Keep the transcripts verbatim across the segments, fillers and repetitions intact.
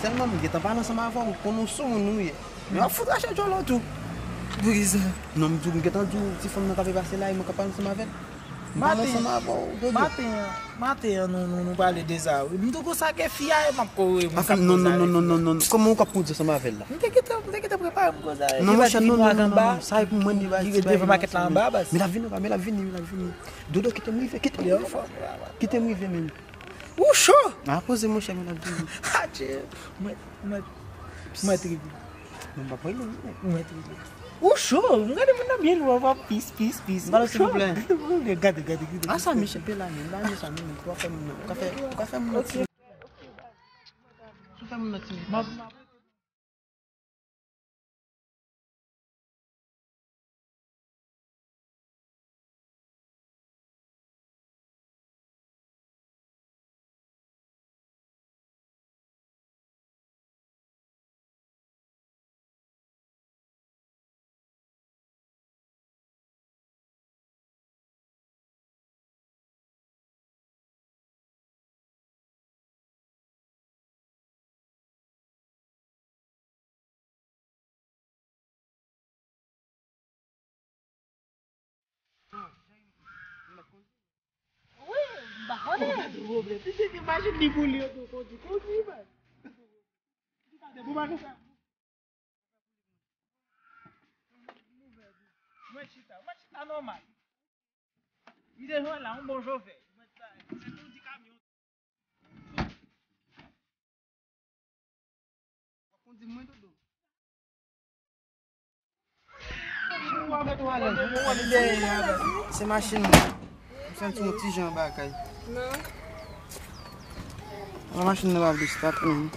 Tèlman m gentan pale ansanm avè w, m konnen w sou moun ou ye. Men w ap fout rache djòl ou tou. Poukisa? Non, m di w, m gentan di w, ti fanm nan k ap pase la, e mwen k ap pale ansanm avè l. M pale ansanm avè w, Dodo. Maten an, maten an, nou, nou, nou pale de sa, wi. M tou konsa ke fi a, e m ap kore, m ap koze avèk fi a. Non, non, non, non, non, non. Kòman w k ap koze ansanm avè l la? M te gentan, m te gentan prepare m koze avèk li. Non, monchè, non, non, non, non. Sa e pou mwen, li ba, li ret devan makèt la anba, baz. Men l ap vini, men l ap vini, men l ap vini. Dodo, kite m rive, kite m rive. Kite m rive, men. Ou cho! A, poze, monchè, men l ap vini. Adje, mwen, mwen, mwen tripe. Mwen pa prale, non. Mwen tripe. Ou cho! M gade moun nan byen lwen, w ap pis, pis, pis. Ou cho! Gade, gade, gade. A, sa, Michel, pe la, men, ba, men sa, men, ou ka fè moun nan, ou ka fè, ou ka fè moun nan ti. Ou ka fè moun nan ti. Wi, m pa konnen. Ou pa gen pwoblèm. Li se te machin li pou li, yo tou kondi, kondi, man. Li pa de pou machin sa. Mwen chita, mwen chita nòmal. Li te jwe la, yon bon jovè. Mwen sa, se tou di kamyon. Kondi mwen, Dodo. Se machin mwen. M santi yon ti jan bagay. Non. An machin nan pa vle start, non.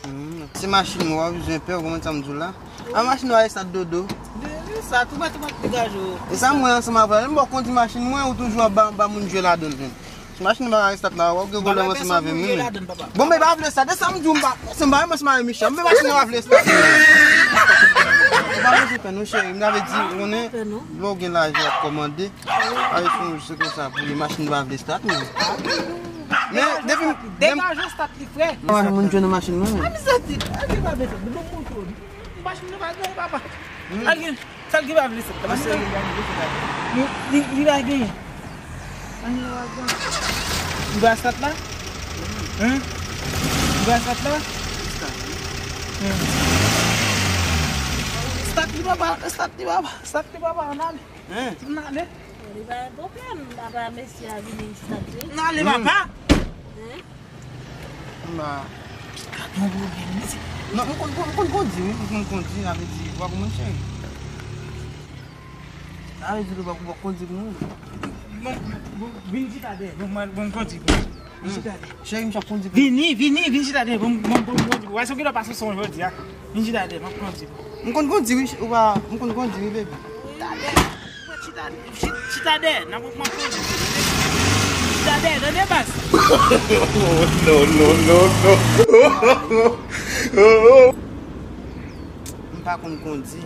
Hmm. Se machin mwen, w pa bezwen pè, w konprann sa m di w la. An machin nan pa vle start, Dodo. Sa, tou mèt, tou mèt degaje w. E sa mwen ansanm avè w. Lè m ba w kondi machin mwen, ou toujou ap ba, ba moun jwe ladan l, menm. Si machin nan pa ka start la, w ap gen pwoblèm ansanm avè m, wi. Bon, men pa vle start. E sa m di w, m pa, se m pa renmen ansanm avè Michel. Men machin nan pa vle start. Ou pa bezwen pè non, cheri. M t ave di, ou konnen, lè w gen lajan w ap kòmande. Avè son se konsa pou li, machin nan pa vle start, men. Men, depi m, degaje start li, frè. Mwen, moun jwe nan machin mwen, men. A, mi santi, a, li pa bezwen. Bon, bon, bon. Machin nan pa gen, papa. Hmm. Al gen. Sa l gen pa vle sot la, pase li, li, li pa genyen. Li pa sot la? Hein? Li pa sot la? Hein? Sot li papa, sot li papa, sot li papa, ann ale. Hein? Ann ale. Li pa gen pwoblèm, papa, mesye a vini sot li. Ann ale, papa. Hein? M pa. Gade yon pwoblèm, mesye. Non, m konn, m konn kondi, wi. M konn kondi, sa vle di, w pa konprann, cheri. Sa vle di, w pa, w pa kondi pou mwen. Bon, bon, vin chita dèyè. Bon, mwen, bon, m kondi pou ou. Vin chita dèyè. Cheri, m ap kondi pou ou. Vini, vini, vin chita dèyè. Bon, bon, bon, m kondi pou ou. Wè, se w ki dwe pase son jodi a. Vin chita dèyè, m ap kondi pou ou. M konn kondi, wi, ch-, ou pa, m konn kondi, wi, baby. Chita dèyè. Chita, chi-, chita dèyè. Nan mouvman kondi. Chita dèyè, tande baz. No, no, no, no. M pa konn kondi.